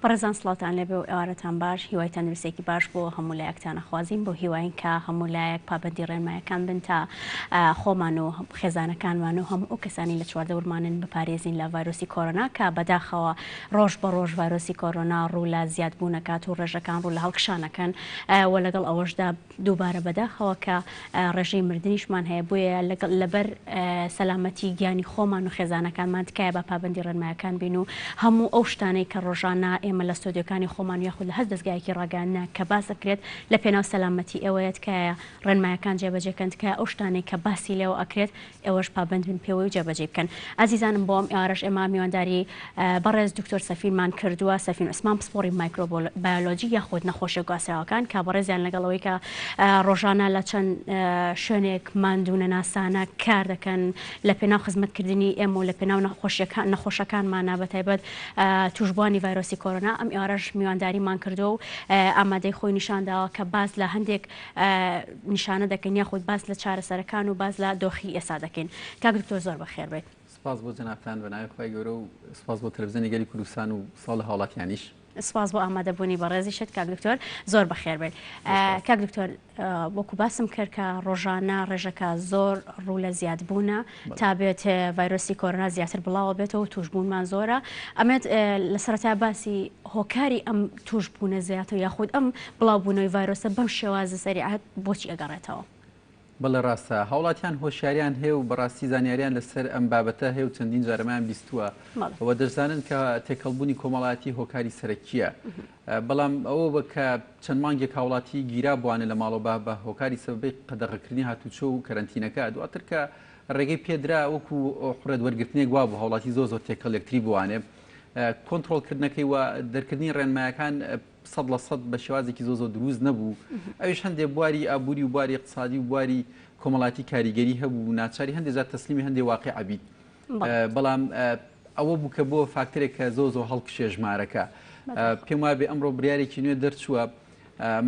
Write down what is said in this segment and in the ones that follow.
بەڕێزان سڵاوتان لێبێ و ئێوارەتان باش، هیوای تەندروستیەکی باش بۆ هەموو لایەکتان ئەخوازین، بەو هیواین کە هەموو لایەک پابەندی ڕێنمایەکان بن تا خۆمان و خێزانەکانمان و هەموو ئەو کەسانی لە چواردەورمانن بپارێزین لە ڤایرۆسی کۆرۆنا کە بەداخەوە ڕۆژ بە ڕۆژ ڤایرۆسی کۆرۆنا ڕوو لە زیادبوون ئەکات و ڕێژەکان ڕوو لە هەڵکشان ئەکەن و لەگەڵ ئەوەشدا دووبارە بەداخەوە کە ڕێژەی مردنیشمان هەیە بۆیە لەگەڵ لەبەر سەلامەتی گیانی خۆمان و خێزانەکانمان تکایە با پابەندی ڕێنمایەکان بین و هەموو ئەو شتانەی کە ڕۆژانە ئێمە لە ستۆدیۆکانی خۆمان و یاخود لە هەر دەزگایەکی ڕاگەیاندنە کە باس ئەکرێت لە پێناو سەلامەتی ئێوەیە تکایە ڕێنمایەکان جێبەجێ کەن تکایە ئەو شتانەی کە باسی لێوە ئەکرێت ئێوەش پابەند بن پێوەی و جێبەجێی بکەن. ئازیزانم بۆ ئەم ئێوارەش ئێمە میوانداری بەڕێز دکتۆر سەفینمان کردووە، سەفین عوسمان پسپۆڕی مایکرۆبایۆلۆجی یاخود نەخۆشیە گواستراوەکان کە بەڕێزیان لەگەڵ ئەوەی کە ڕۆژانە لە چەند شوێنێک ماندوونەناسانە کار دەکەن لە پێناو خزمەتکردنی ئێمە و لە پێناو نەخۆشیەکان نەخۆشەکانمانە بە تایبەت تووشبووانی ڤایرۆسی کۆرۆنا ئەم ئێوارەش میوانداریمان کردووە و ئامادەی خۆی نیشانداوە کە باس لە هەندێک نیشانە دەکەین یاخود باس لە چارەسەرەکان و باس لە دۆخی ئێستا دەکەین. کاک دکتۆر زۆر بەخێر بێیت. سپاس بۆ جەنابتان بە ناوی خوای گەورە و سپاس بۆ تەلەفزیۆنی گەلی کوردستان و سڵاو لە هاوڵاتیانیش. سپاس بۆ ئامادەبوونی بەڕێزیشت کاک دکتۆر زۆر بەخێر بێیت. کاک دکتۆر وەکو باسم کرد کە ڕۆژانە ڕێژەکە زۆر ڕوو لە زیادبوونە تا بێت ڤایرۆسی کۆرۆنا زیاتر بڵاوە بێتەوە و توشبوونمان زۆرە ئەمێت لە سەرەتا باسی هۆکاری ئەم توشبوونە زیاتر یاخود ئەم بڵاوبوونەوەی ڤایرۆسە بەم شێوازە سەریعە بۆچی ئەگەڕێتەوە؟ بەڵێ ڕاستە هاوڵاتیان هۆشیاریان هەیە و بەڕاستی زانیاریان لەسەر ئەم بابەتە هەیە و چەندین جارەمایان بیستووە و دەشزانن کە تێکەڵبوونی کۆمەڵایەتی هۆکاری سەرەکیە بەڵام ئەوە بە کە چەند مانگێک هاوڵاتی گیرا بوانە لە ماڵەوە بە بە هۆکاری سەبەبی قەدەغەکردنی هاتوچۆ و کەرەنتینەکە دواتر کە ڕێگەی پێدرا وەکو حڕێت وەرگرتنێک وابوو هاوڵاتی زۆر زۆر تێکەڵ یەکتری بوانێ کۆنترۆڵکردنەکەی و دەرکردنی ڕێنمایەکان 100% بە شێوازێکی زۆ زۆر دروست نەبوو ئەویش هەندێک بواری ئابووری و بواری اقتصادی و بواری کۆمەڵاتی کاریگەری هەبوو ناچاری هەندێک جار تەسلیمی هەندێک واقع بیت بەڵام ئەوە بوو کە بۆ فاکتەرێک کە زۆ زۆ هەڵکشێ ژمارەکە پێم وابێ ئەمڕۆ بریارێکی نوێ دەرچووە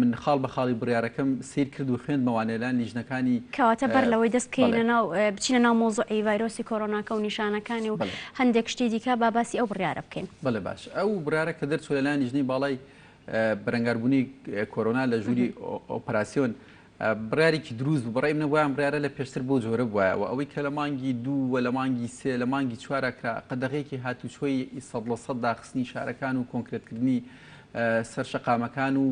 من خاڵ بە خاڵی بڕیارەکەم سیر کرد و خوێندمەوانێ لان لیژنەکانی کەواتە بەر لەوەی دەست بکەینە ناو بچینە ناو مەوزوعی ڤایرۆسی کۆرۆناکە و نیشانەکانی و هەندێک شتی دیکە با باسی ئەو بڕیارە بکەین. بەڵێ باش ئەو بڕیارە کە دەرچوو لەلایەن لیژنەی باڵای بەرەنگاربوونی کۆرۆنا لە ژووری ئۆپەراسیۆن بڕیارێکی دروست بوو، بەڕای منە وایان بڕیارە لە پێشتر بەو جۆرە بوایە و ئەوەی کە لە مانگی دوو و لە مانگی سێ لە مانگی چوارا کرا قەدەغەیەکی هاتوچۆی 100% داخستنی شارەکان و کۆنکرێتکردنی سەر شەقامەکان و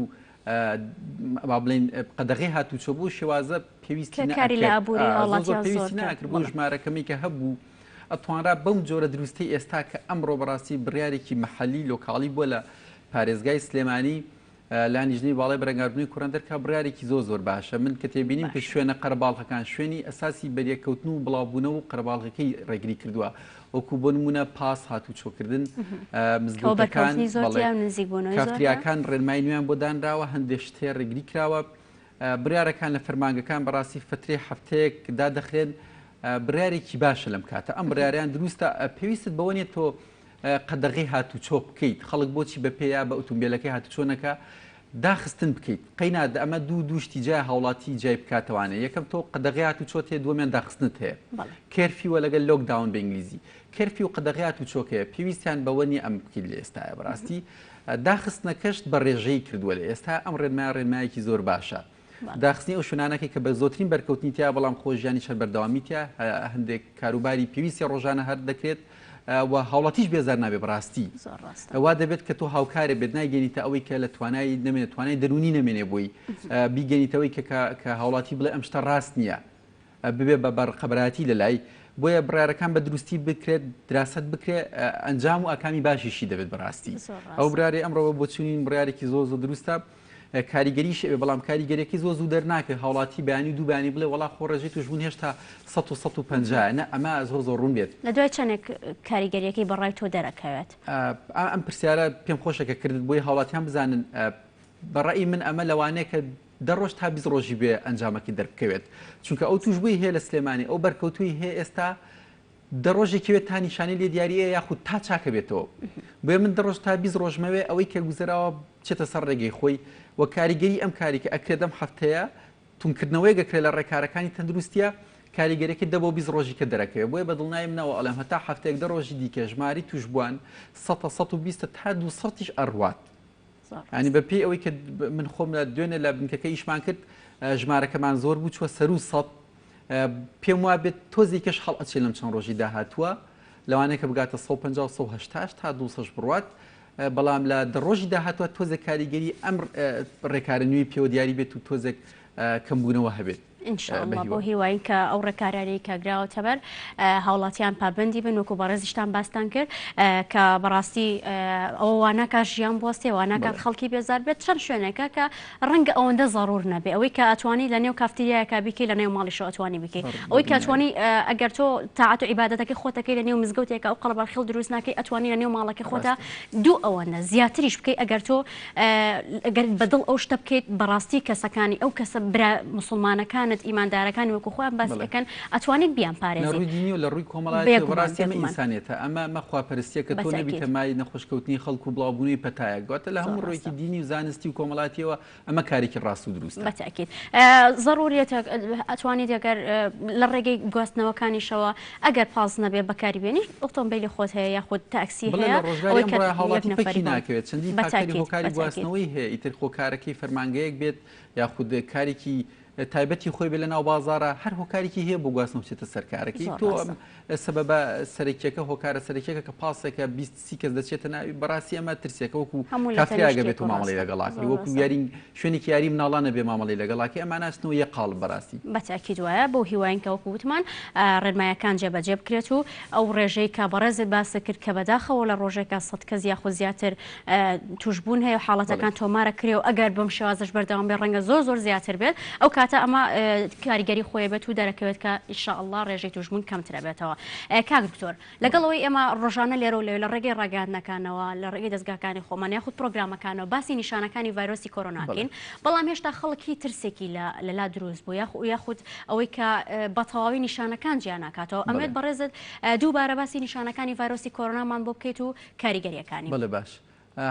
با بڵێین قەدەغەی هاتوچۆ بۆ شێوازە پێویستی کاری لە ئابووری هاوڵاتیان زۆر پێویستی ناکرد بۆ ژمارەکەمی کە هەبوو ئەتوانرا بەم جۆرە دروستەی ئێستا کە ئەمڕۆ بەڕاستی بڕیارێکی مەحەلی لۆکاڵی بووە لە پارێزگای سلێمانی لایەن لیژنەی باڵای بەرەنگاربوونەوەی کۆرۆنا دەرکا بڕیارێکی زۆر زۆر باشە من کە تێبینیم کە شوێنە قەرەباڵغەکان شوێنی ئەساسی بەریەککەوتن و بڵاوبوونەوە و قەرەباڵغەکەی ڕێگری کردووە وەکو بۆ نمونە پاس هاتوچۆکردن مزگەوتەکان کافتریاکان ڕێنمایی نوێیان بۆ دانراوە هەندێک شتێ ڕێگری کراوە بڕیارەکان لە فەرمانگەکان بەڕاستی فترەی هەفتەیەک دادەخرێن بڕیارێکی باشە لەم کاتە ئەم بڕیاریان دروستە پێویستت بەوە نیە تۆ قەدەغەی هاتوچۆ بکەیت خەڵک بۆچی بە پێ یا بە ئوتومبێلەکەی هاتوچۆ نەکا داخستن بکەیت قەینا ئەمە دوو دوو شتی جای هاوڵاتی جای بکاتەوانێ یەکەم تۆ قەدەغەی هاتوچۆت هەیە دووەمیان داخستنت هەیە curfew ە لەگەل lockdown بە ئینگلیزی curfew و قەدەغەی هاتوچۆکەیە پێویستیان بەوە نییە ئەم بکەیت لە ئێستاە بەڕاستی داخستنەکەشت بە ڕێژەی کردووە لە ئێستا ئەم ڕێنمایە ڕێنمایەکی زۆر باشە داخستنی ئەو شوێنانەکەی کە بە زۆترین بەرکەوتنی تیا بەڵام خۆ ژیانیش هەر بەردەوامی تیا هەندێک کاروباری پێویستی ڕۆژانە هەر دەکرێت و هاوڵاتیش بێزار نابێ بەڕاستی وا دەبێت کە تۆ هاوکارێ بێت نایگەنیتە ئەوەی کە لە توانای نەمێنێت توانای دەروونی نەمێنێ بۆی بیگەنیتەوەی کە کە هاوڵاتی بڵێ ئەم شتە ڕاست نییە ببێ بە بەڕقەبەرایەتی لەلای بۆیە بڕیارەکان بە دروستی بکرێت دراسەت بکرێت ئەنجام و ئاکامی باشیشی دەبێت بەڕاستی ئەو براری ئەمڕۆ بە بۆچوونین بڕیارێکی زۆر زۆر دروستە کاریگەریش ئەبێ بەڵام کاریگەریەکەی زۆر زوو دەرناکەوێ هاوڵاتی بەیانی و دوو بەیانی بڵێ وەڵا خۆ ڕێژەی توشبوون هێشتا سەد و 150 ە نا ئەمە زۆر زۆر ڕوون بێت. لە دوای چەندێک کاریگەریەکەی بە ڕای تۆ دەرەکەوێت؟ ئەم پرسیارە پێم خۆشە کە کردت بۆی هاوڵاتیان بزانن بە ڕەئی من ئەمە لەوانەیە کە دە ڕۆژ تا 20 ڕۆژی بێ ئەنجامەکەی دەربکەوێت چونکە ئەو توشبووی هەیە لە سلێمانی ئەو بەرکەوتووی هەیە ئێستا دە ڕۆژێکی وێت تا نیشانەی لێ دیاریە یاخود تا چاکە بێتەوە بۆیە من دە ڕۆژ تا 20 ڕۆژمەوێ ئەوەی کە گوزەراوە بچێتە سەر ڕێگەی خۆی و کاریگەری ئەم کاری کە ئەکرێت ئەم هەفتەیە تونکردنەوەیەک ئەکرێت لە ڕێکارەکانی تەندروستیە. کاریگەریەکەی دە بۆ 20 ڕۆژی کە دەرەکەوێت. بۆیە بە دڵنیایی منەوە ئەڵێم هەتا هەفتەیەک دە ڕۆژی دیکە ژماری تووشبووان سەتە 120 تا 200 یش ئەڕوات. ینی بە پێی ئەوەی کە من خۆم لە دوێنێ لە بنکەکە ئیشمان کرد ژمارەکەمان زۆر بوو چوە سەرو سەد پێم وا بێت تۆزێکەش هەڵ ئەچێت لەم چەند ڕۆژی داهاتووە لەوانەیە کە بگاتە 150 180 تا 200 بڕوات بەڵام لە دە ڕۆژی داهاتوە تۆزێک کاریگەری ئەم ڕێکارە نوێی پێوە دیاری بێت و تۆزێک کەمبوونەوە هەبێت. ان شاء اللە بەو هیواین کە ئەو ڕێکارانەی کە گراوەتە بەر هاوڵاتیان پابەندی بن وەکو بەڕێزیشتان باستان کرد کە بەڕاستی ئەوە واناکات ژیان بوەستێ واناکات خەڵکی بێزار بێت چەند شوێنێکە کە ڕەنگە ئەوەندە زەڕور نەبێ ئەوەی کە ئەتوانی لە نێو کافتریایەکە بیکەی لە نێو ماڵیشەوە ئەتوانی بیکەی ئەوەی کە ئەتوانی ئەگەر تۆ تاعەت و عیبادەتەکەی خۆتەکەی لە نێو مزگەوتێکە ئەو قەڵەباڵخیڵ دروست ناکەی ئەتوانی لە نێو ماڵەکەی خۆتا دوو ئەوەندە زیاتریش بکەی ئەگەر تۆ گەر بە دڵ ئەو شتە بکەیت بەڕاستی کەسەکانی ئەو کەسە برا موسڵمانەکانت ئیماندارەکانی وەکو خۆیان باسی ئەکەن ئەتوانیت بیان لە پارێزیت. ڕووی دینی و لە ڕووی کۆمەڵایەتیەوە بێگومان بەڕاستی ئەمە بێگومان ئینسانیەتە ئەمە ئەمە خواپەرستیە کە تۆ بەتەئکید. نەبیتە مایەی نەخۆشکەوتنی خەڵک و بڵاوبوونەوەی پەتایەک واتە لە زۆر هەموو ڕوویەکی ڕاستە. دینی و زانستی و کۆمەڵایەتیەوە ئەمە کارێکی ڕاست و دروستە. بەتەئکید زەڕوریەتە ئەتوانیت ئەگەر لە ڕێگەی گواستنەوەکانیشەوە ئەگەر پاس نەبێ بەکاری بێنی ئۆتۆمبیلی خۆت هەیە یاخود تاکسی بڵێ هەیە لە ڕۆژگاری ئەوەی کە ئەمڕۆیا یەک هاوڵاتی نەفەری پەکی بۆ ناکەوێت چەندین فاکتەری بەتاکید هۆکاری بەتاکید. گواستنەوەی هەیە ئیتر خۆ کارەکەی فەرمانگەیەک بێت یاخود کارێکی تایبەتی خۆی بێت لەناو بازاڕا هەر هۆکارێکی هەیە بۆ گواستنەوە بچێتە سەر کارەکەی زۆر تۆ ڕاستە. ئەم سەبەبە سەرەکیەکە هۆکارە سەرەکیەکە کە پاسێکە 20 سی کەس دەچێتە ناوی بەڕاستی ئەمە ترسێکە وەکو هەموو لە کافتریاگە تەنیشت بێت و یەک و مامەڵەی ڕاستە لەگەڵاکەی زۆر وەکو ڕاستە. یاری شوێنێکی یاری مناڵانە بێ مامەڵەی لەگەڵاکەی ئەمانە ئەچنەوە یەک قاڵب بەڕاستی. بە تەئکید وایە، بەو هیواین کە وەکو وتمان ڕێنمایەکان جێبەجێ بکرێت و ئەو ڕێژەی کە بەڕێزت باست کرد کە بەداخەوە لە ڕۆژێکا 100 کەس یاخود زیاتر توشبوون هەیە و حاڵەتەکان تۆمارە کرێ و ئەگەر بەم شێوازەش بەردەوام بێت ڕەنگە زۆر زۆر زیاتر بێت ئەو کاتە ئەمە کاریگەری خۆی بێت و دەرەکەوێت کە ان شاء اللە ڕێژەی توشبوون کەمترە بێتەوە. کاک دکتۆر لەگەڵ ئەوەی ئێمە ڕۆژانە لێرە و لەوێ لە ڕێگەی ڕاگەیاندنەکانەوە، لە ڕێگەی دەزگاکانی خۆمان یاخود پرۆگرامەکانەوە باسی نیشانەکانی ڤایرۆسی کۆرۆنا ئەکەین، بەڵام هێشتا خەڵک هی ترسێکی لە لەلا دروست بوو یاخود ئەوەی کە بە تەواوی نیشانەکان جیا ناکاتەوە. ئەمەوێت بەڕێزت دووبارە باسی نیشانەکانی ڤایرۆسی کۆرۆنامان بۆ بکەیت و کاریگەرییەکانی. بەڵێ باش.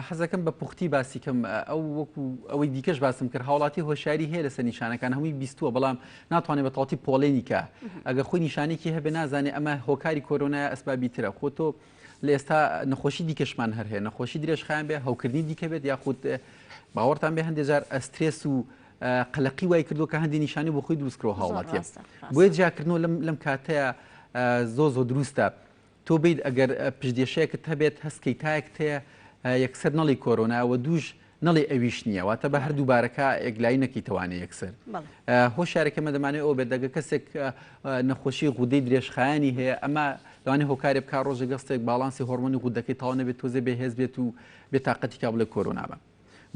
حەزەکەم بە پوختی باسی کەم ئەو وەکو ئەوەی دیکەش باسم کرد هاوڵاتی هۆشیاری هەیە لەسەر نیشانەکان هەمووی بیستووە بەڵام ناتوانێت بە تەواوەتی پۆڵێنی کە ئەگە خۆی نیشانێکی هەبێ نازانێ ئەمە هۆکاری کۆرۆنایە ئەسبابی ترە خۆ تۆ لە ئێستا نەخۆشی دیکەشمان هەر هەیە نەخۆشی درێژخایەن بێ هەوکردنی دیکە بێت یاخود باوەڕتان بێ هەندێک جار ئەسترێس و قەلەقی وای کردو کە هەندی نیشانی بۆ خۆی دروست کرۆ هاوڵاتیە بۆیە جیاکردنەوە لەم کاتەیە زۆ زۆ دروستە تۆ بیت ئەگەر پشتێشەیەکت هەبێت هەست کەی تایەکت هەیە یەکسەر نەڵی کۆرۆنا وە دووش نەڵی ئەویش نییە واتە بە هەردوو بارەکە یەکلایی نەکەیتەوانێ یەکسەر هۆشیارەکە مە دەمانێت ئەو بێت دەگە کەسێک نەخۆشی غودەی درێژخایەنی هەیە ئەمە لەوانەیە هۆکارێ بکات ڕۆژێک گەستێک باڵانسی هۆرمۆنی غودەکەی تەواو نەبێت تۆزێ بێهێز بێت و بێتاقەتی کا بڵێ کۆرۆنا بە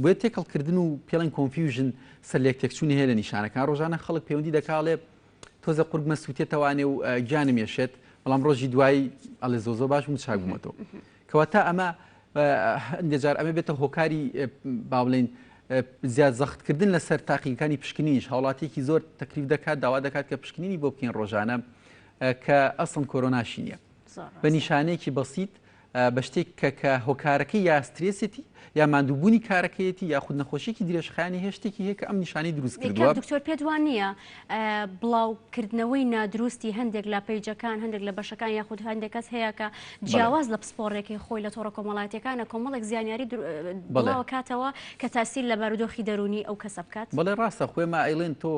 بۆیە تێکەڵکردن و پێڵێن confusion سەر لێک تێکچوونی هەیە لە نیشانەکان ڕۆژانە خەڵک پەیوەندی دەکاڵێ تۆزە قورگمە سووتێتەوانێ و گیانم یەشێت بەڵام ڕۆژی دوایی ئەڵێ زۆ زۆ باش بووم چاک بوومەتەوە کەواتە ئەمە هەندێک جار ئەمە بێتە هۆکاری با بڵێین زیاد زەختکردن لەسەر تاقیگەکانی پشکنینیش هاوڵاتیەکی زۆر تەکلیف دەکات داوا دەکات کە پشکنینی بۆ بکەین ڕۆژانە کە ئەسڵن کۆرۆناشی نییە بە نیشانەیەکی بەسیت بە شتێک کە کە هۆکارەکەی یا سترێسێتی یا ماندووبوونی کارەکەیەتی یاخود نەخۆشیێکی درێژخایەنی هەیە شتێکی هەیە کە ئەم نیشانەی دروست کردووە. کاک دکتۆر پێت وا نییە بڵاوکردنەوەی نادروستی هەندێک لە پەیجەکان هەندێک لە بەشەکان یاخود هەندێک کەس هەیە کە جیاواز لە پسپۆڕێکی خۆی لە تۆڕە کۆمەڵایەتیەکانە کۆمەڵێک زیانیاری بڵاوکاتەوە کە تاسیر لە بارودۆخی دەروونی ئەو کەسە بکات؟ بەڵێ ڕاستە خۆێ ئەیڵێن تۆ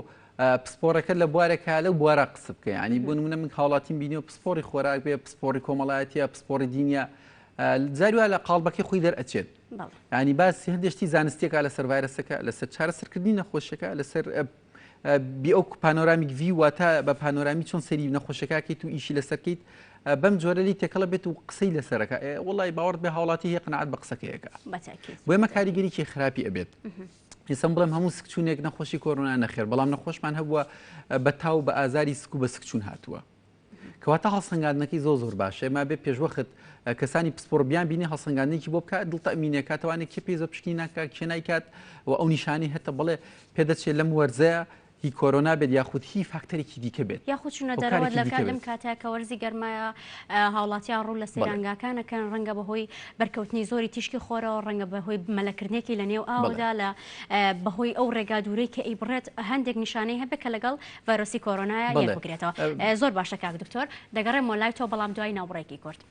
پسپۆڕەکە لە بوارێکا لەو بوارە قسە بکە ینی بۆ نمونە من هاوڵاتیم بینیوە پسپۆڕی خۆراک بێ پسپۆڕی کۆمەڵایەتیە پسپۆڕی دینیە جاری وا لە قاڵبەکەی خۆی دەرئەچێت ینی باسی هەندێک شتی زانستیەکە لەسەر ڤایرەسەکە لەسەر چارەسەرکردنی نەخۆشیەکە لەسەر بی ئەو panoramic view واتە بە پانۆرامی چۆن سەری نەخۆشەکەکەیت و ئیشی لەسەرکەیت بەم جۆرە لی تێکەڵە بێت و قسەی لەسەرەکە وڵی باوەڕ بێ هاوڵاتی هەیە قەناعەت بە قسەکەیەکە بۆ ئێمە کاریگەریی خراپی ئەبێت. ئێستا بڵێم هەموو سکچوونێک نەخۆشی کۆرۆنا نەخێر بەڵام نەخۆشمان هەبووە بە تاو بە ئازاری سک و بە سکچوون هاتووە. کەواتە هەڵسەنگاندنەکەی زۆر زۆر باشە ئێمە بێ پێشوەخت کەسانی پسپۆڕ بیان بینی هەڵسەنگاندنێکی بۆ بکات دڵ تەئمینێ کاتەوانێ کێ پێی زۆر پشکنین ناکات کێ نایکات و ئەو نیشانەی هەتە بڵێ پێدەچێت لەم وەرزەیە هی کۆرۆنا بێت یاخود هی فاکتەرێکی دیکە بێت. یاخود چوونە دەرەوەت لە کات لەم کاتە کە وەرزی گەرمایە هاوڵاتیان ڕوو لە سەیرانگاکان ئەکەن ڕەنگە بەهۆی بەرکەوتنی زۆری تیشکی خۆرەوە ڕەنگە بەهۆی مەلەکردنێکی لە نێو ئاودا لە بەهۆی ئەو ڕێگا دوورەی کە ئەیبڕێت هەندێک نیشانەی هەبێت کە لەگەڵ ڤایرۆسی کۆرۆنایا یەک بگرێتەوە. زۆر باشە کاک دکتۆر دەگەڕێمەوە لای تۆ بەڵام دوای ناوبڕێکی کورت.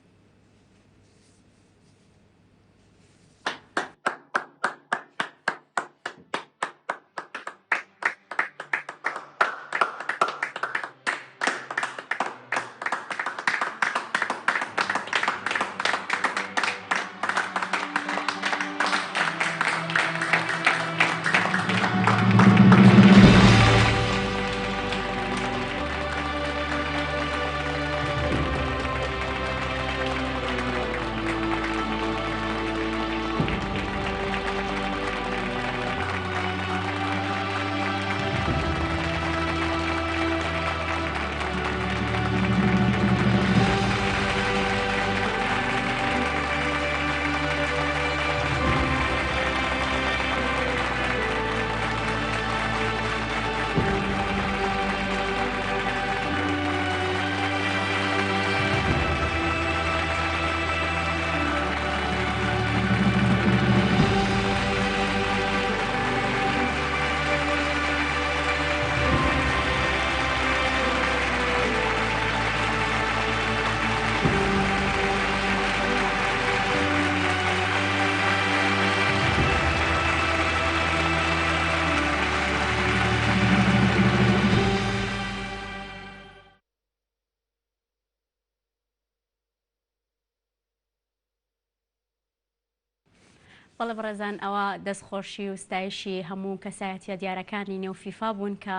بەڵێ بەڕێزان ئەوە دەستخۆشی و ستایشی هەموو کەسایەتیە دیارەکانی نێو فیفا بوون کە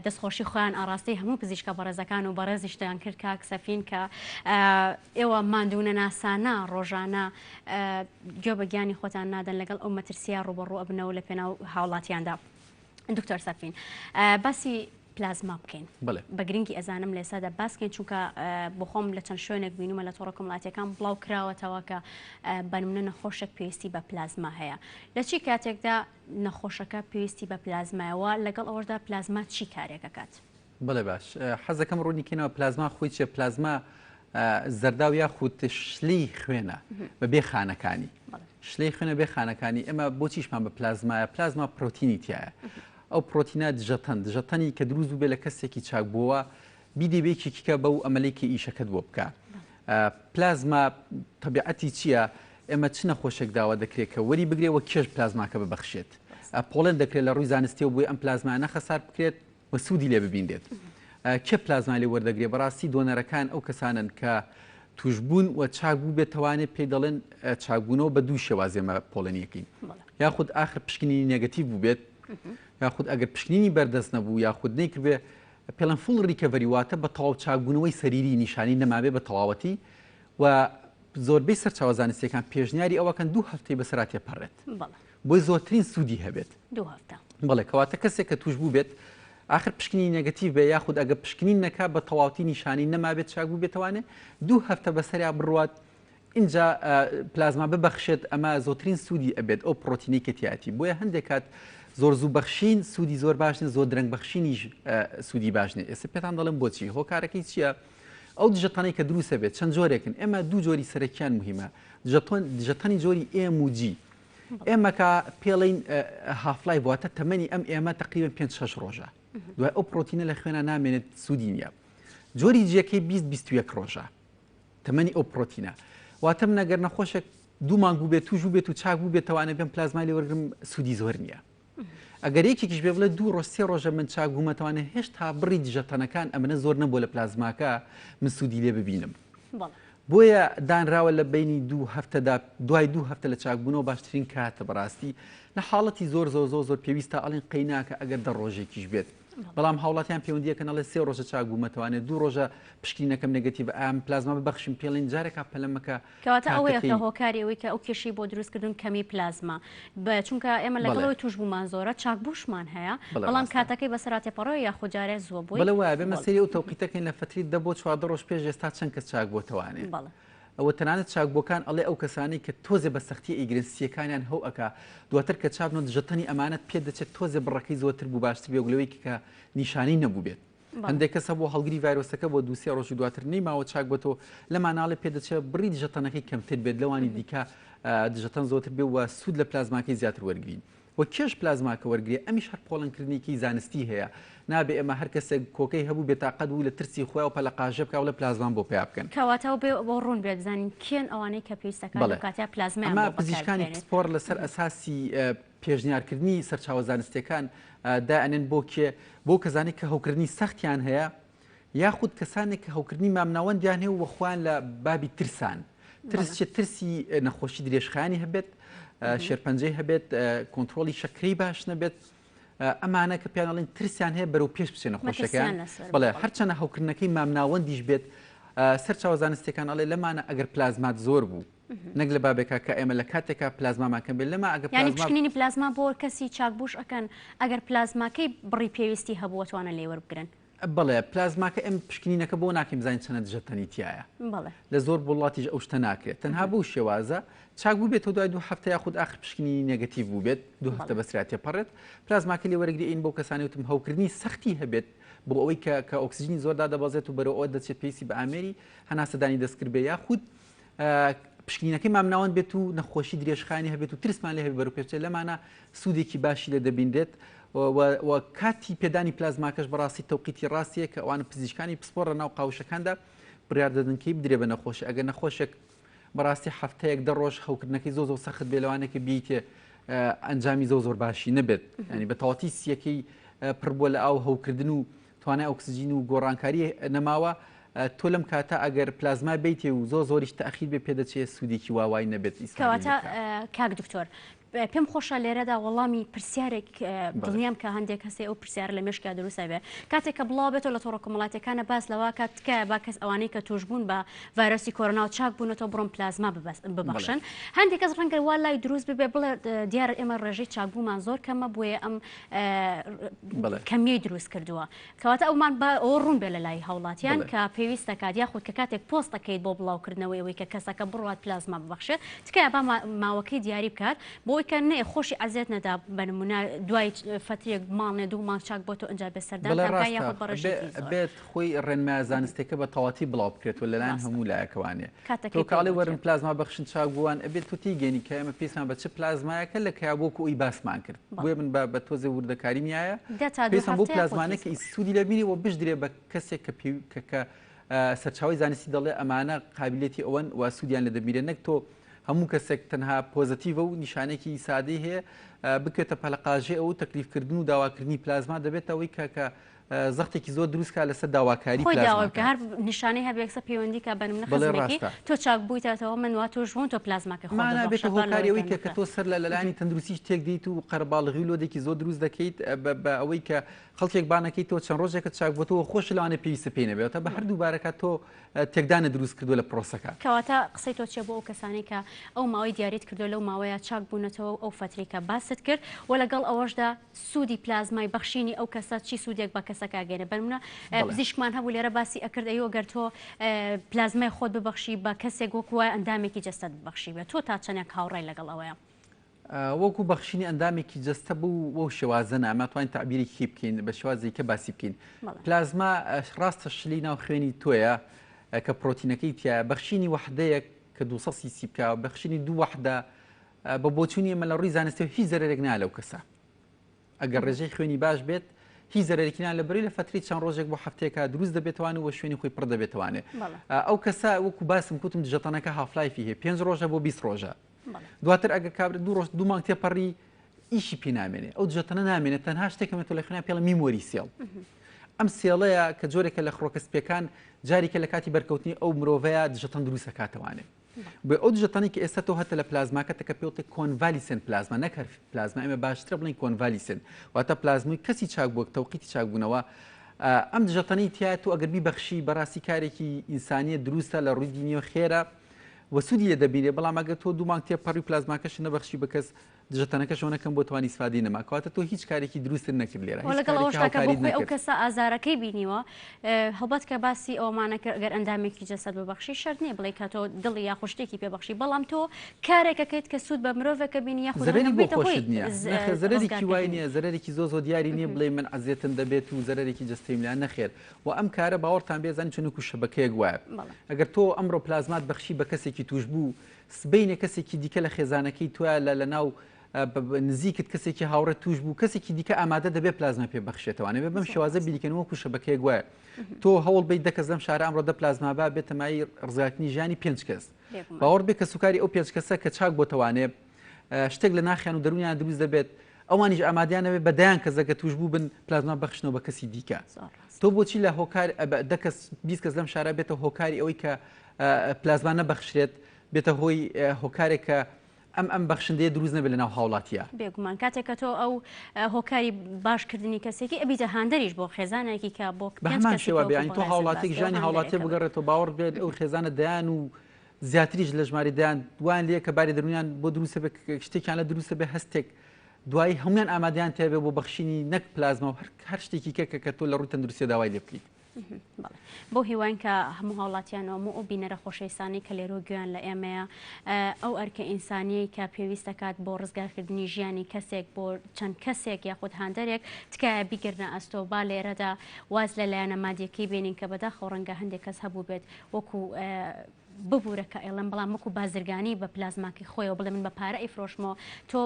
دەستخۆشی خۆیان ئاڕاستەی هەموو پزیشکە بەڕێزەکان و بەڕێزیشتان کرد کاک سەفین کە ئێوە ماندوونەناسانە ڕۆژانە گوێ بە گیانی خۆتان نادەن لەگەڵ ئەو مەترسیە ڕووبەڕوو ئەبنەوە لە پێناو هاوڵاتیاندا. دکتۆر سەفین باسی پلازما بکەین بە گرنگی ئەزانم لە ئێستادا باس کەین چونکە بۆ خۆم لە چەند شوێنێک بینومە لە تۆڕە کۆمەڵاتیەکان بڵاو کراوەتەوە کە بەنمونە نەخۆشێک پێویستی بە پلازما هەیە لە چی کاتێکدا نەخۆشەکە پێویستی بە پلازمایەوە لەگەڵ ئەوەشدا پلازما چی کارێک ئەکات؟ بەڵێ باش حەزەکەم ڕوونی کەینەوە پلازما خۆی چیە پلازما زەرداو یاخود شلەی خوێنە بە بێ خانەکانی شلەی خوێنە بێ خانەکانی ئێمە بۆچیشمان بە پلازمایە پلازما پرۆتینی تایە ئەو پرۆتینە دژەتەن دژەتەنی کە دروست بووبێ لە کەسێکی چاک بووەوە بیدەی بە یەکێکی کە بەو ئەمەلەی کە ئیشەکەت بۆ بکا. پلازما تەبیعەتی چییە؟ ئێمە چ نەخۆشێک داوا دەکرێت کە وەری بگرێ و کێش پلازماکە ببەخشێت؟ پۆڵێن دەکرێت لە ڕووی زانستیەوە بۆی ئەم پلازمایە نەخەسار بکرێت و سوودی لێ ببینرێت. کێ پلازمای لێ وەردەگرێ؟ بەڕاستی donor ەکان ئەو کەسانەن کە تووشبوون و چاک بووبێت توانێت پێی دەڵێن چاکبوونەوە بە دوو شێواز ئێمە پۆڵێنیەکەین یاخود ئاخر پشکنینی negative بووبێت یاخود ئەگەر پشکنینی بەردەست نەبوو یاخود نەیکردبێ پێڵێن full recovery واتە بە تەواو چاکبوونەوەی سەریری نیشانی نەمابێ بە تەواوەتی و زۆربەی سەرچاوە زانستیەکان پێشنیاری ئەوەکەن دوو هەفتەی بەسەرا تێپەڕێت بۆی زۆرترین سوودی هەبێت. دوو هەفتە. بەڵێ کەواتە کەسێک کە توش بووبێت ئاخر پشکنینی negative بێ یاخود ئەگە پشکنین نەکا بە تەواوتی نیشانی نەمابێت چاک بووبێتەوانێ دوو هەفتە بەسەریا بڕوات ئینجا پلازما ببەخشێت ئەمە زۆترین سوودی ئەبێت ئەو پرۆتینەی کە تیایەتی بۆیە هەندێک کات زۆر زوو بەخشین سوودی زۆر باش نیە زۆر درەنگ بەخشینیش سوودی باش نیە ئێستا پێتان دەڵێم بۆچی هۆکارەکەی چییە؟ ئەو دژەتەنەی کە دروستە بێت چەند جۆرێکن ئێمە دوو جۆری سەرەکیان مهمە دژەتەنی جۆری M و G ئێمەکە پێڵین half-life واتە تەمەنی ئەم ئێمە تقریبا 5 6 ڕۆژە دوای ئەو پرۆتینە لە خوێنە نامێنێت سوودی نییە جۆری G ەکەی 20 21 ڕۆژە تەمەنی ئەو پرۆتینە واتە من ئەگەر نەخۆشێک دوو مانگ بووبێت توش بووبێت و چاک بووبێت توانێت بێم پلازمای لێ وەرگرم سوودی زۆر نییە ئەگەر یەکێکیش بێ بڵێ دوو ڕۆژ سێ ڕۆژە من چاک بوومە توانێت هێشتا بڕی دژەتەنەکان ئەمنە زۆر نەبووە لە پلازماکە من سوودی لێ ببینم بۆیە دانراوە لە بینی دوو هەفتەدا دوای دوو هەفتە لە چاکبوونەوە باشترین کاتە بەڕاستی لە حاڵەتی زۆر زۆر زۆر زۆر پێویستە ئەڵین قەیناکە ئەگەر دە ڕۆژێکیش بێت بەڵام هاوڵاتیان پەیوەندیەکەن ئەڵێ سێ ڕۆژە چاک بوومەتەوانێ دوو ڕۆژە پشکنینەکەم negative ئام پلازما ببەخشم پێڵین جارێکا پەلە مەکە کەواتە ئەوەیە کە هۆکاری ئەوەی کە ئەو کێشەی بۆ دروست کردوون کەمی پلازما بە چونکە ئێمە لەگەڵ ئەوەی تووشبوومان زۆرە چاکبووشمان هەیە بەڵام کاتەکەی بەسەرا تێپەڕەوە یاخود جارێ زووە بۆی بەڵێ وایە بێمە سەیری ئەو تەوقیتەکەین لە فەتری دە بۆ 14 ڕۆژ پێش ئێستا چەند کەس چاک بۆتەوانێ. و تەنانەت چاکبووەکان ئەڵێ ئەو کەسانەی کە تۆزێ بە سەختی ئەیگرن سییەکانیان هەو ئەکا دواتر کە چابنەوە دژەتەنی ئەمانەت پێ دەچێت تۆزێ بڕەکەی زۆرتر بوو باشتر بێ وەک لەوەی کە نیشانەی نەبووبێت. هەندێک کەس هەبوو هەڵگری ڤایرۆسەکە بۆ دوو سێ ڕۆژ و دواتر نەیماوە چاک بۆتەوە لەماناڵێ پێدەچێت بڕی دژەتەنەکەی کەمتر بێت لەوانی دیکە دژەتەن زۆرتر بێ و سوود لە پلازماکەی زیاتر وەرگین و کێش پلازماکە وەرگێ ئەمیش هەر پۆڵنکردنێکی زانستی هەیە نابێ ئێمە هەر کەسێک کۆکەی هەبوو بێتاقەت بوو لە ترسی خۆیان و پەلەقاژە بکا و لە پلازمان بۆ پیا بکەن. کەواتە بێ بۆ ڕوون بێت بزانین کێن ئەوانەی کە پێویستەکان لەو کاتەیا پلازمایان بۆ پزیشکانی پسپۆڕ لەسەر ئەساسی پێشنیارکردنی سەرچاوە زانستیەکان دائەنێن بۆ کێ؟ بۆ کەسانێک کە هەوکردنی سەختیان هەیە یاخود کەسانێک کە هەوکردنی مامناوەندیان هەیە و خۆیان لە بابی ترسان ترس چێ ترسی نەخۆشی درێژخایەنی هەبێت شێرپەنجەی هەبێت کۆنتترۆلی شەکرەی باش نەبێت ئەمانە کە پیانەڵین ترسیان هەیە بەرەو پێش بچێنە خۆشەکان بڵێ هەرچەنە هەوکردنەکەی مامناوەندیش بێت سەرچاوە زانستەکان ئەڵێ لەمانە ئەگەر پلازمات زۆر بوو نەک لە بابێکا کە ئێمە لە کاتێکا پلازمامان کەم بێت لەما ئەگەر یانی پشکنینی پلازما بۆ کەسی چاکبووش ئەکەن ئەگەر پلازماکەی بڕی پێویستی هەبوو ئەتوانن لێی وەربگرن؟ بەڵێ پلازماکە ئێمە پشکنینەکە بۆ ناکەین بزانین چەنە دژەتەنی تیایە لە زۆر وڵاتیش ئەو شتە ناکرێت تەنها بەو شێوازە چاک بووبێتەوە دوای دوو هەفتە یاخود ئاخر پشکنینی negative بووبێت دوو هەفتە بەسرا تێپەڕێت پلازماکە لێ وەرەگرین بۆ کەسانی وتم هەوکردنی سەختی هەبێت بۆ ئەوەی کە کە ئۆکسجینی زۆر دادەبەزێت و بەرەو ئەوە دەچێت پێویستی بە ئامێری هەناسەدانی دەستکرد بێ یاخود پشکنینەکەی مامناوەند بێت و نەخۆشی درێژخایەنی هەبێت و ترسمان لێ هەبێت بەرەو پێش بچێت لەمانە سوودێکی باشی لێ دەبینرێت و کاتی پێدانی پلازماکەش بەڕاستی تەوقیتی ڕاستیە کە ئەوان پزیشکانی پسپۆڕ لە ناو قاوشەکاندا بڕیار دەدەن کەی بدرێ بە نەخۆشی ئەگەر نەخۆشێک بەڕاستی هەفتەیەک دە ڕۆژ هەوکردنەکەی زۆر زۆر سەخت بێ لەوانەیە کە بیتێ ئەنجامی زۆر زۆر باشی نەبێت ینی بە تەواتی سیەکەی پڕ بووە لە ئاو هەوکردن و توانای ئۆکسجین و گۆڕانکاری نەماوە، تۆ لەم کاتە ئەگەر پلازما بەیتێ و زۆر زۆریش تەئخیر بێ پێدەچێ سوودێکی وا وای نەبێت ئیسفادەی لێ کەواتە بکا. کاک دکتۆر پێم خۆشە لێرەدا وەڵامی پرسیارێک دڵنیام کە هەندێک کەسێ ئەو پرسیارە لە مێشکیا دروست ئەبێ کاتێک کە بڵاو بێتەوە لە تۆڕە کۆمەڵاتیەکانە باس لەوە کات تکایە با کەس ئەوانەی کە توشبوون بە ڤایرۆسی کۆرۆنا و چاک بوونەتەوە بڕۆن پلازما ببەخشن هەندێک کەس ڕەنگە وا لای دروست ببێ بڵێ دیارە ئێمە ڕێژەی چاکبوومان زۆر کەمە بۆیە ئەم کەمیەی دروست کردووە کەواتە ئەومان با ئەوە ڕوون بێ لە لای هاوڵاتیان کە پێویست دەکات یاخود کە کاتێک پۆست دەکەیت بۆ بڵاوکردنەوەی ئەوەی کە کەسەکە بڕوات پلازما ببەخشێت تکایە با ماوەکەی دیاری بکات بۆی کە نێ خۆشی ئەزیەت نەدا بە نمونە دوای فەترێک ماڵێ دوو مانگ چاک بۆ تۆ ئەنجا بێ سەردان یاخود بە ڕێژەیەکی زۆر. بێت خۆی ڕێنمایە زانستیەکە بە تەواتی بڵاو بکرێتەوە لەلایەن هەموو لایەکەوانێ. تۆ کە ئەڵێی وەرن پلازما بەخشن چاک بووان ئەبێت تۆ تێیگەینی کە ئێمە پێویستمان بە چ پلازمایەکە لە کەیا بۆ وەکو ئەوی باسمان کرد بۆیە من بە تۆزێ وردەکاریم یایە پێویستمان بۆ پلازمانە کە سوودی لێ بینی و بشدرێ بە کەسێک کە پێ کە سەرچاوی زانستی دەڵێ ئەمانە قابلێتی ئەوەن و سوودیان لە دەبیرێ نەک تۆ هەموو کەسێک تەنها پۆزەتیڤە و نیشانێکی سادەی هەیە بکوێتە پەلەقاژێ ئەو تەکلیفکردن و داواکردنی پلازما دەبێتە ئەوەی کە کە زەختێکی زۆر دروست کا لەسەر داواکاری خۆی داوا بکە هەر نیشانەی هەبێ یەکسەر پەیوەندی کە بە نمونە خزمێکی تۆ چاک بوویتەوە من وا تۆش بووم تۆ پلازماکەی خۆت مانا بێتە هۆکاری ئەوەی کە کە تۆ سەر لە لەلایەنی تەندروستیش تێک دێیت و قەرەباڵغی و لۆدێکی زۆر دروست دەکەیت بە ئەوەی کە خەڵکێک بانەکەی تۆ چەند ڕۆژێکە چاک بۆتەوە خۆش لەوانەیە پێویستە پێی نەبێتە بە هەردوو بارەکە تۆ تێکدانە دروست کردووە لە پرۆسەکە. کەواتە قسەی تۆ چیە بۆ ئەو کەسانەی کە ئەو ماوەی دیاریت کردووە لەو ماوەیە چاک بوونەتەوە و ئەو فەترەی کە باست کرد و لەگەڵ ئەوەشدا سوودی پلازمای بەخشینی ئەو کەسە چی سوودێک بە کەسەکە ئەگەیەنێ بەنمونە پزیشکمان هەبوو لێرە باسی ئەکرد ئەیوە گەر تۆ پلازمای خۆت ببەخشی بە کەسێک وەکو وایە ئەندامێکی جەستەت ببەخشی بێ تۆ تا چەندێک هاوڕای لەگەڵ ئەوەیە؟ وەکو بەخشینی ئەندامێکی جەستە بوو وەو شێوازە نا ماتوانین تەعبیرێکی بکەین بە شێوازی کە باسی بکەین پلازما ڕاستە شلی ناو خوێنی تۆیە کە پرۆتینەکەی تایە بەخشینی وەحدەیەک کە 200 سیسی بکە بەخشینی دوو وەحدە بە بۆچوونی ئێمە لە ڕووی زانستیەوە هیچ زەرەرێک نایە لەو کەسە ئەگەر ڕێژەی خوێنی باش بێت هیچ زەرەرێکی نا لە بەری لە فەتری چەند ڕۆژێک بۆ هەفتەیەکە دروست دەبێتوان و شوێنی خۆی پڕ دەبێتوانێ ئەو کەسە وەکو باسم کوتم دژەتەنەکە half-life ی هەیە پێنج ڕۆژە بۆ 20 ڕۆژە دواتر ئەگەر کابرا دوو ڕۆژ دوو مانگ تێپەڕی ئیشی پێ نامێنێ ئەو دژەتەنە نامێنێت تەنها شتێکە تۆ لە خوێنا پێڵە memory cell ئەم cell ەیە کە جۆرێکە لە خڕۆکە سپیەکان جاریکە لە کاتی بەرکەوتنی ئەو مرۆڤەیە دژەتەن دروستەکاتەوانێ بۆیە ئەو دژەتەنەی کە ئێستا تۆ هەتە لە پلازماکەتە کە پێوتێ convalescent plasma نەک هەر پلازما ئێمە باشترە بڵێین convalescent واتە پلازموی کەسی چاک بووە تەوقیتی چاکبوونەوە ئەم دژەتەنەی تیا تۆ ئەگەر بیبەخشی بەڕاستی کارێکی ئینسانیە دروستە لە ڕووی دینیەوە خێرە و سوودی لێ دەبینێ بەڵام ئەگەر تۆ دوو مانگ تێپەڕی پلازماکەش نەبەخشی بە کەس. دژەتەنەکەش ئەوەنە کەم بۆ توانی ئیسفادەی نەما کەواتە تۆ هیچ کارێکی دروستت نەکرد لێرە هیچ لەگەڵ ئەوەشدا کە بۆ خۆی ئەو کەسە ئازارەکەی بینیوە هەڵبەت کە باسی ئەومانە کرد گەر ئەندامێکی جەسەد ببەخشی شەرت نییە بڵێ کە تۆ دڵی یاخود شتێکی پێ بەخشی بەڵام تۆ کارێکەکەیت کە سوود بە مرۆڤێکە بینی یاخود زەرەری بۆ خۆشت نییە نەخێر زەرەرێکی وای نییە زەرەرێکی زۆر زۆر دیاری نییە بڵێ من عەزێتم دەبێت و زەرەرێکی جەستەیم لا نەخێر و ئەم کارە باوەڕتان بێ زانی چۆن وەکو شەبەکەیەک وایە ئەگەر تۆ ئەمڕۆ پلازمات بەخشی بە کەسێکی تووشبوو سبەینێ کەسێکی دیکە لە خێزانەکەی تۆیا لە لەناو نزیکت کەسێکی هاوڕێ توش بوو کەسێکی دیکە ئامادە دەبێت پلازما پێ بەخشێتەوانێ بەم شێوازە بیریکەن وەکو شەبەکەیەک وایە تۆ هەوڵ بیت دە کەس لەم شارە ئەمڕۆ دە پلازما با بێتە مای ڕزگارکردنی ژیانی پێنج کەس باوەڕ بێ کەسوکاری ئەو پێنج کەسە کە چاک بۆتەوانێ شتێک لە ناخیان و دەروونیان دروست دەبێت ئەوانیش ئامادیان نەبێت بە دەیان کەس ئەگەر توش بوو بن پلازما بەخشنەوە بە کەسی دیکە تۆ بۆچی لە هۆکار دە کەس 20 کەس لەم شارە بێتە هۆکاری ئەوەی کە پلازما نەبەخشرێت بێتە هۆی هۆکارێک کە ئەم ئەم بەخشندەیە دروست نەبێت لەناو هاوڵاتیە. بێگومان کاتێک کە تۆ ئەو هۆکاری باشکردنی کەسێکی ئەبیتە هاندەریش بۆ خێزانێکی کە بۆ بە هەمان شێوە بێ یانی تۆ هاوڵاتیەک ژیانی هاوڵاتیە بگەڕێتەوە باوەڕ بێت ئەو خێزانە دەیان و زیاتریش لە ژماری دەیان وایان لێ کە باری دەروونیان بۆ دروستە بێت شتێکیان لە دروستە بێ هەستێک دوایی هەمویان ئامادەیان تێبێ بۆ بەخشینی نەک پلازما و هەر شتێکی کە کە تۆ لە ڕووی تەندروستیە داوای لێ بکەیت. بەڵێ بەو هیواین کە هەموو هاوڵاتیان و هەموو ئەو بینەرە خۆشەویستانەی کە لێرەوە گوێیان لە ئێمەیە ئەو ئەرکە ئینسانیەی کە پێویست دەکات بۆ ڕزگارکردنی ژیانی کەسێک بۆ چەند کەسێک یاخود هاندەرێک تکایە بیگرنە ئەستۆ با لێرەدا واز لە لایەنە مادیەکەی بێنین کە بەداخەوە ڕەنگە هەندێک کەس هەبووبێت وەکو ببورە کە ئەیڵێم بەڵام وەکو بازرگانی بە پلازماکەی خۆیەوە بڵێ من بە پارە ئەیفرۆشمەوە تۆ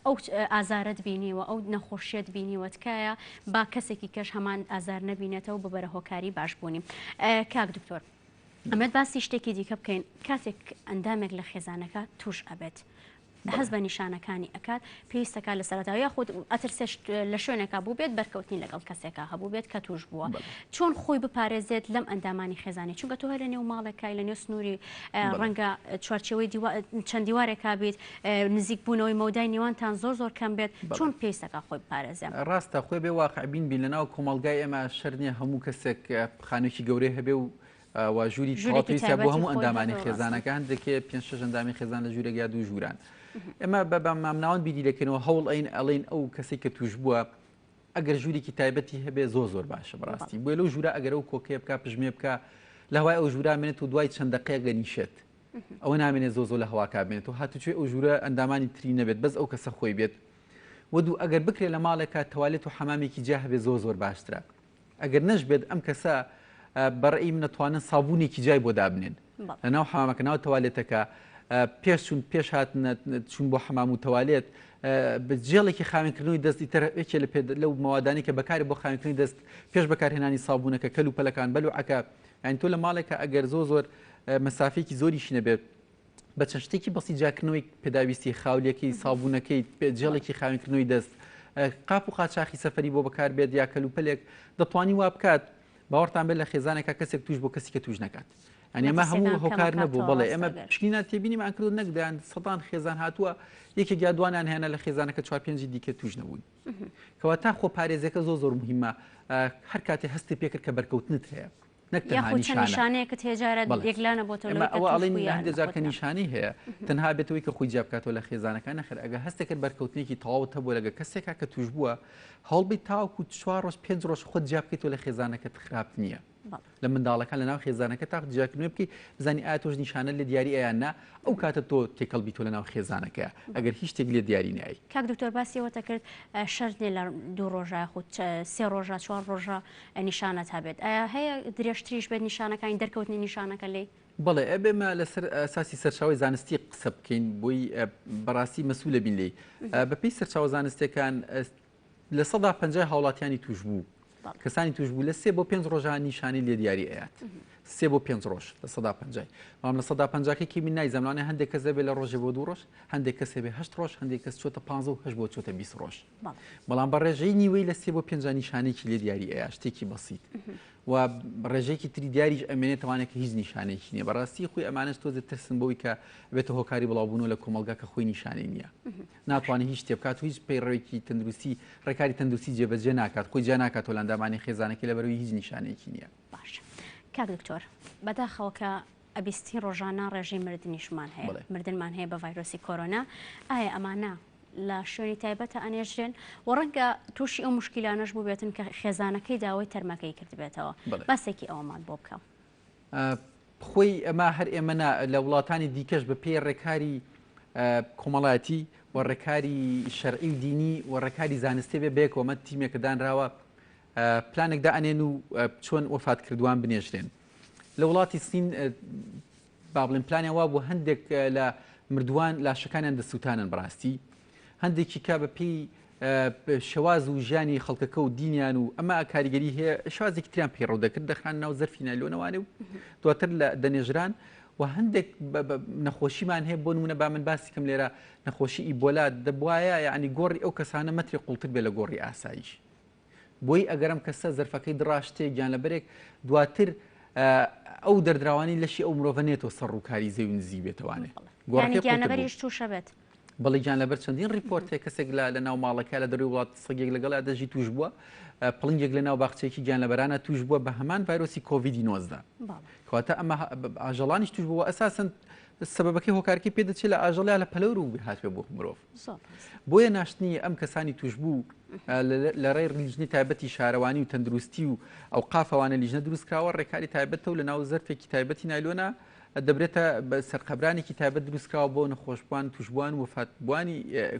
ئەو ئازارەت بینیوە ئەو نەخۆشیەت بینیوە تکایە با کەسێکی کەش هەمان ئازار نەبینێتەوە ببەرە هۆکاری باشبوونی کاک دکتۆر ئەمێت باسی شتێکی دیکە بکەین کاتێک ئەندامێک لە خێزانەکە توش ئەبێت هەست بە نیشانەکانی ئەکات پێویستەکە لە سەرەتا یاخود ئەترسێ لە شوێنێکا بووبێت بەرکەوتنی لەگەڵ کەسێکا هەبووبێت کە توش بووە چۆن خۆی بپارێزێت لەم ئەندامانی خێزانی چونکە تۆ هەر لە نێو ماڵێکای لە نێو سنووری ڕەنگە چوارچەوەی چەند دیوارێکا بیت نزیک بوونەوەی مەودای نێوانتان زۆر زۆر کەم بێت چۆن پێویستەکە خۆی بپارێزێ؟ ڕاستە خۆی بێ واقعبین بین لەناو کۆمەڵگای ئێمە شەرت نییە هەموو کەسێک خانوویەکی گەورەی هەبێ و و ژووری تەواو پێویستە بۆ هەموو ئەندامانی خێزانەکە هەندێک پێ شەش ئەندامی خێزان لە ژوورێک یا دوو ژووران ئێمە بە بە مامناوەند بیری دەکەینەوە هەوڵ ئەین ئەڵین ئەو کەسێک کە توش بووە ئەگەر ژوورێکی تایبەتی هەبێ زۆر زۆر باشە بەڕاستی بۆیە لەو ژوورە ئەگەر ئەو کۆکەیە بکە پژمێ بکە لە هەوای ئەو ژوورا منێت و دوای چەند دقەیەک دەنیشێت ئەوە نامێنێت زۆ زۆر لە هەواکە بێنێت و هاتوچۆی ئەو ژوورە ئەندامانی تری نەبێت بەس ئەو کەسە خۆی بێت و دوو ئەگەر بکرێت لە ماڵێکە تەوالێت و حەمامێکی جیا هەبێت زۆر زۆر باشترە ئەگەر نەشبێت ئەم کەسە بە ڕێی من ئەتوانن سابوونێکی جای بۆ دابنێن لە ناو حەمامەکە ناو تەوالێتەکە پێش چون پێش هاتنە چون بۆ حەمام و تەوالێت بە جێڵێکی خاوێنکردنەوەی دەست ئیتر یەکێ لە پێ لەو مەوادانی کە بەکاری بۆ خاوێنکردنی دەست پێش بەکارهێنانی سابوونەکە کەل و پەلەکان بەلوعەکە یانی تۆ لە ماڵێکە ئەگەر زۆر زۆر مەسافەیەکی زۆریشی نەبێت بە چەند شتێکی بەسیت جیاکردنەوەی پێداویستی خاولیەکەی سابوونەکەی جێڵێکی خاوێنکردنەوەی دەست قاپ و قاچاخی سەفەری بۆ بەکار بێت یا کەلوپەلێک دەتوانی وا بکات باوەڕتان بێت لە خێزانێکا کەسێک توش بۆ کەسی کە توش نەکات ئەنی ئەمە هەموو هۆکار نەبوو بەڵێ ئێمە پشکنینا تێبینیمان کردو نەک دەیان سەدان خێزان هاتووە یەکێک یا دوانیان هێنا لە خێزانەکە چوار پێنجی دیکە توش نەبوون کەواتە خۆپارێزیەکە زۆر زۆر مهمە هەر کاتێ هەستی پێکرد کە بەرکەوتنت هەیە نەک تەنها یاخود چەند نیشانە. نیشانەیەکت هەیە جارە بەڵێ. یەکلا نەبۆتەوە ئێمە لەوەی کە ئەوە تووش ئەڵێین بووی یان هەندێک جار کە خۆت نا. نیشانەی هەیە تەنها بێتەوەی کە خۆی جیا بکاتەوە لە خێزانەکە نەخێر ئەگەر هەستێکت بەرکەوتنێکی تەواوت هەبووە لەگەڵ کەسێکا کە تووش بووە هەوڵبەی تاوەکو چوار ڕۆژ پێنج ڕۆژ خۆت جیا بکەیتەوە لە خێزانەکەت خراپ نییە بەڵێ. لە منداڵەکان لەناو خێزانەکە تا جیاکردنەوە بکەی بزانی ئایا تۆش نیشانەت لێ دیاری ئەیان نا ئەو کاتە تۆ تێکەڵ بیتەوە لەناو خێزانەکەیا ئەگەر هیچ شتێک لێ دیاری نای. کاک دکتۆر باسی ئەوەتە کرد شەرت نییە لە دوو ڕۆژا یاخود سێ ڕۆژا چوار ڕۆژە نیشانەت هەبێت ئایا هەیە درێژتریش بێت نیشانەکانی دەرکەوتنی نیشانەکە لێی؟ بەڵێ ئەبێ ئێمە لەسەر ئەساسی سەرچاوەی زانستی قسە بکەین بۆی بەڕاستی مەسولە بین لێی بەپێی سەرچاوە زانستیەکان 50% هاوڵاتیانی توشبوو کەسانی توشبوو لە سێ بۆ پێنج ڕۆژان نیشانەی لێ دیاری ئەیات سێ بۆ پێنج ڕۆژ 50%ی بەڵام 50%ەکەی کی من نایزانم لەوانەیە هەندێک کەس دەبێت لە ڕۆژێ بۆ دوو ڕۆژ هەندێک کەس هەبێ هەشت ڕۆژ هەندێک کەس چۆتە 15 و هەشت بۆ چۆتە 20 ڕۆژ بەڵام بە ڕێژەی نیوەی لە سێ بۆ پێنجا نیشانەیەکی لێ دیاری ئەیا شتێکی بەسیت و ڕێژەیەکی تری دیاریش ئەمێنێتەوانێک کە هیچ نیشانەیەکی نییە بەڕاستی خۆی ئەمانەش تۆزێ ترسن بەوەی کە بێتە هۆکاری بڵاوبوونەوە لە کۆمەڵگا کە خۆی نیشانەی نییە ناتوانێت هیچ شتێ بکات و هیچ پەیڕەوێکی تەندروستی ڕێکاری تەندروستی جێبەجێ ناکات خۆی جیا ناکاتەوە لە ئەندامانی خێزانەکەی لەبەرئەوەی هیچ نیشانەیەکی نییە. باش کاک دکتۆر بەداخەوە کە ئەبیستین ڕۆژانە ڕێژەی مردنیشمان هەیە مردنمان هەیە بە ڤایرۆسی کۆرۆنا ئایا ئەمانە؟ لە شوێنی تایبەتە ئەنێژرێن و ڕەنگە تووشی ئەو مشکیلانەش بووبێتن کە خێزانەکەی داوای تەرمەکەی کردبێتەوە. باسێکی ئەوەمان بۆ بکە. خۆی ئەمە هەر ئێمە نا لە وڵاتانی دیکەش بە پێی ڕێکاری کۆمەڵایەتی و ڕێکاری شەرعی و دینی و ڕێکاری زانستی بێ بەیەکەوە مە تیمێکە دانراوە پلانێک دائەنێن و چۆن وەفات کردوان بنێژرێن لە وڵاتی سین با بڵێن پلانیان وابوو هەندێک لە مردووان لاشەکانیان دەسووتانن بەڕاستی هەندێکی کە بە پێی شێواز و ژیانی خەڵکەکە و دینیان و ئەمە کاریگەری هەیە شازێکی تریان پەیڕەو دەکرد دەخران ناو زەرفی نایلۆنەوانێ و دواتر لە دەنێژران و هەندێک نەخۆشیمان هەیە بۆ نمونە با من باسی کەم لێرە نەخۆشی ئیبۆلا دەبواە یعنی گۆڕی ئەو کەسانە مەتری قوڵتر بێ لە گۆڕی ئاسایش بۆی ئەگەر ئەم کەسە زەرفەکەی دڕا شتێک گیانلەبەرێک دواتر ئەو دەردراوانی لەشی ئەو مرۆڤە نێتەوە سەر ڕووکاری زەوی نزیک بێتەوانێ گۆڕەکەی گیانلەبەریش تووشە بێت. بەڵێ گیانلەبەر چەندین ڕیپۆرت هەیە کەسێک لە لە ناو ماڵەکە لە دەروی وڵات سەگێک لەگەڵیا دەژی توش بووە پڵنگێک لە ناو باخچەیەکی گیانلەبەرانە توش بووە بە هەمان ڤایرۆسی کۆڤیدی 19 کەواتە ئەمە ئاژەڵانیش توش بووە ئەساسەن سەبەبەکەی هۆکارەکەی پێ دەچێت لە ئاژەڵ یا لە پەلەور و هاتبێ بۆ مرۆڤ. بۆیە ناشتنی ئەم کەسانی توشبوو لە ڕێی لیژنەی تایبەتی شارەوانی و تەندروستی و ئەوقافەوانە لیژنە دروستکراوە ڕێکاری تایبەتە و لە ناو زەرفێکی تایبەتی نایلۆنە دەبرێتە سەرقەبرانێکی تایبەت دروستکراوە بۆ نەخۆشبووان توشبووان و وەفاتبووانی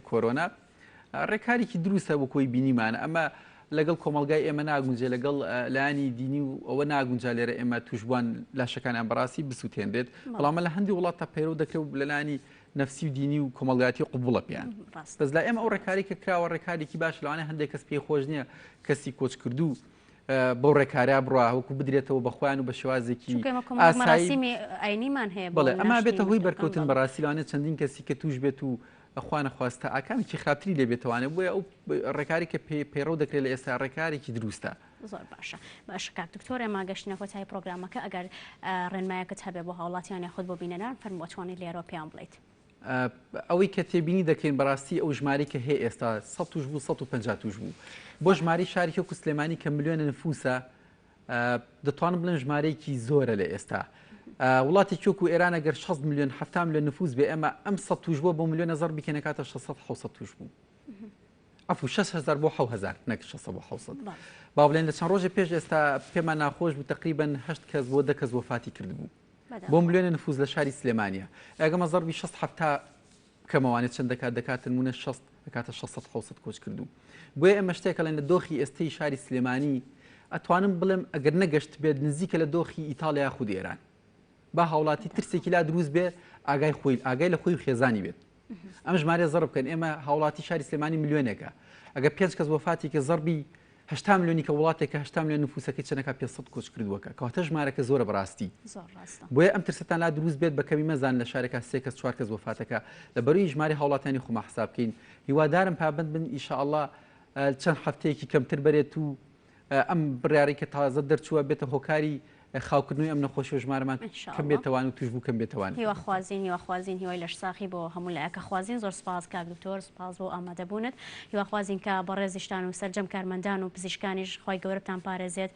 کۆرۆنا ڕێکارێکی دروستە بۆ کۆی بینیمانە ئەمە لەگەڵ کۆمەلگای ئێمە ناگونجێ لەگەڵ لایانی دینی و ئەوە ناگونجا لێرە ئێمە توشبووان لاشەکانیان بەڕاستی بسووتێنرێت بەڵام لە هەندی وڵات تا پەیرەو دەکرێت و لەلانی نەفسی و دینی و کۆمەڵگاتی قبوڵە پێیان بەس لای ئێمە ئەو ڕێکاری کە کراوە ڕێکارێکی باش لەوانەیە هەندێک کەس پێی خۆش نییە کەسی کۆچکردوو بەو ڕێکارە بڕوا وەکو بدرێتەوە بە خۆیان و بە شێوازێکی ئاسایی ئاینیمان هەیە بڵێ ئەما بێتە هۆی بەرکەوتن بەڕاستی لەوانەیە چەندین کەسی کە توش بێت و خوانەخواستە ئاکامێکی خراپتری لێ بێتەوانێ بۆیە ئەو ڕێکاری کە پەیڕەو دەکرێت لە ئێستا ڕێکارێکی دروستە. زۆر باشە باشە کاک دکتۆر ئێمە گەشتینە کۆتایی پرۆگرامەکە ئەگەر ڕێنمایەکت هەبێ بۆ هاوڵاتیان یاخود بۆ بینەران فەرموو ئەتوانیت لێرەوە پێیان بڵێیت. ئەوەی کە تێبینی دەکەین بەڕاستی ئەو ژمارەی کە هەیە ئێستا 100 توش بوو 150 توش بوو بۆ ژمارەی شارێکی وەکو سلێمانی کە ملیۆنە نفوسە دەتوانم بڵێم ژمارەیەکی زۆرە لە ئێستا وڵاتێکی وەکو ئێران ئەگەر 60 میلیۆن 70 میلیۆن نفوس بێ ئێمە ئەم 100 توش بووە بۆ ملیۆنە زەڕ بیکەنە کاتە 600 700 توش بوو عەفو 6000 بۆ 7000 نەک 600 بۆ 700 با بڵێن لە چەند ڕۆژێ پێش ئێستا پێمان ناخۆش بوو تقریبا 8 کەس بۆ 10 کەس وەفاتی کردبوو بۆ ملیۆنە نفوس لە شاری سلێمانە ئەگەمە زەربی 6 هەفتا کەمەوانێت چەند دەکات دەکات نمونە 6 دەکاتە 600 700 کۆچ کردو بۆیە ئێمە شتێکەڵێن لە دۆخی ئێستەی شاری سلێمانی ئەتوانم بڵێم ئەگەر نەگەشت بێت نزیکە لە دۆخی ئیتاڵیا خود ئێران با هاوڵاتی ترسێکی لا دروست بێ ئاگای خۆی ئاگای لە خۆی و خێزانی بێت ئەم ژمارەیە زەرب بکەن ئێمە هاوڵاتی شاری سلێمانی ملیۆنێکە ئەگەر پێنج کەس وەفاتی کە زەربی هەشتا ملیۆنی کە وڵاتێک کە هەشتا ملیۆن نفوسەکەی چەنەکە 500 کۆچ کردووەکە کەواتە ژمارەکە زۆرە بەڕاستی بۆیە ئەم ترسەتان لا دروست بێت بە کەمی مەزان لە شارێکا سێ کەس چوار کەس وەفاتەکە لە بەروی ژماری هاوڵاتیانی خۆما حساب بکەین هیوادارم پابند بن ئیشاءاللە چەند هەفتەیەکی کەمتر بەرێت و ئەم بڕیارەی کە تازە دەرچووە بێتە هۆکاری خاوکردنەوەی ئەم نەخۆشی و ژمارەمان کەم بێتەوان و توشبوو کەم بێتەوان. هیواخوازین هیواخوازین هیوای لەشساخی بۆ هەموو لایەکە خوازین زۆر سپاس کاک دکتۆر سپاس بۆ ئامادەبوونت هیواخوازین کە بەڕێزیشتان و سەرجەم کارمەندان و پزیشکانیش خوای گەورە بتان پارێزێت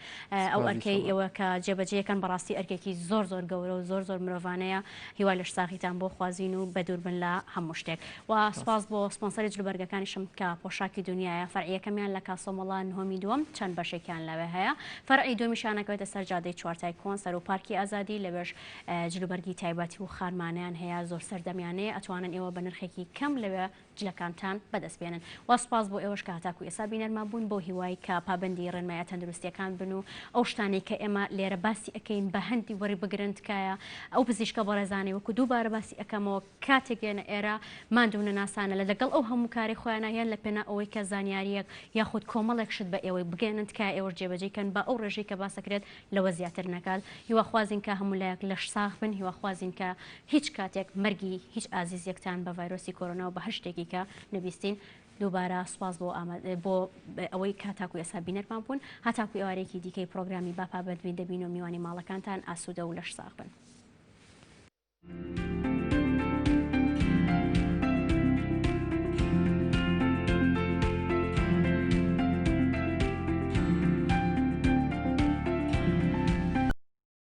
ئەو ئەرکەی ئێوە کە جێبەجێکەن بەڕاستی ئەرکێکی زۆر زۆر گەورە و زۆر زۆر مرۆڤانەیە هیوای لەشساغیتان بۆ خوازین و بەدووربن لە هەموو شتێک و سوپاس بۆ سپۆنسەری جلوبەرگەکانیشم کە پۆشاکی دونیایە فەرعی یەکەمیان لە کاسۆمەڵا نهۆمی دووەم چەند بەشێکیان لەوێ هەیە فەرعی دووەمیشیان ئەکەوێتە سەر جادەی چوارتای کۆن سەرو پارکی ئازادی لەوێش جلوبەرگی تایبەتی و خانمانەیان هەیە زۆر سەردەمیانەیە ئەتوانن ئێوە بە نرخێکی کەم لەوێ جلەکانتان بەدەست بێنن وە سوپاس بۆ ئێوەش کە هەتاکو ئێستا بینەرمان بوون بەو هیوای کە پابەندی ڕێنمایە تەندروستیەکان بن و ئەو شتانەی کە ئێمە لێرە باسی ئەکەین بە هەندی وەری بگرن تکایە ئەو پزیشکە بەڕێزانەی وەکو دووبارە باسی ئەکەمەوە کاتێک یەنە ئێرە ماندوو نەناسانە لە لەگەڵ ئەو هەموو کارەی خۆیانا یان لە پێناو ئەوەی کە زانیاریەک یاخود کۆمەڵێک شت بە ئێوەی بگەیەنن تکایە ئێوەش جێبەجێی کەن با ئەو ڕێژەی کە باسەکرێت لەوە زیاتر نەکات هیواخوازین کە هەموو لایەک لەش ساغ بن هیواخوازین کە هیچ کاتێک مەرگی هیچ ئازیزێکتان بە ڤایرۆسی کۆرۆنا و بە هەر شتێکی کە نەبیستین دووبارە سوپاس بۆ بۆ ئەوەی کە تاکو ئێستا بینەرمان بوون هەتاکو ئێوارێکی دیکەی پرۆگرامی با پابەند بین دەبین و میوانی ماڵەکانتان ئاسوودە و لەش ساغ بن.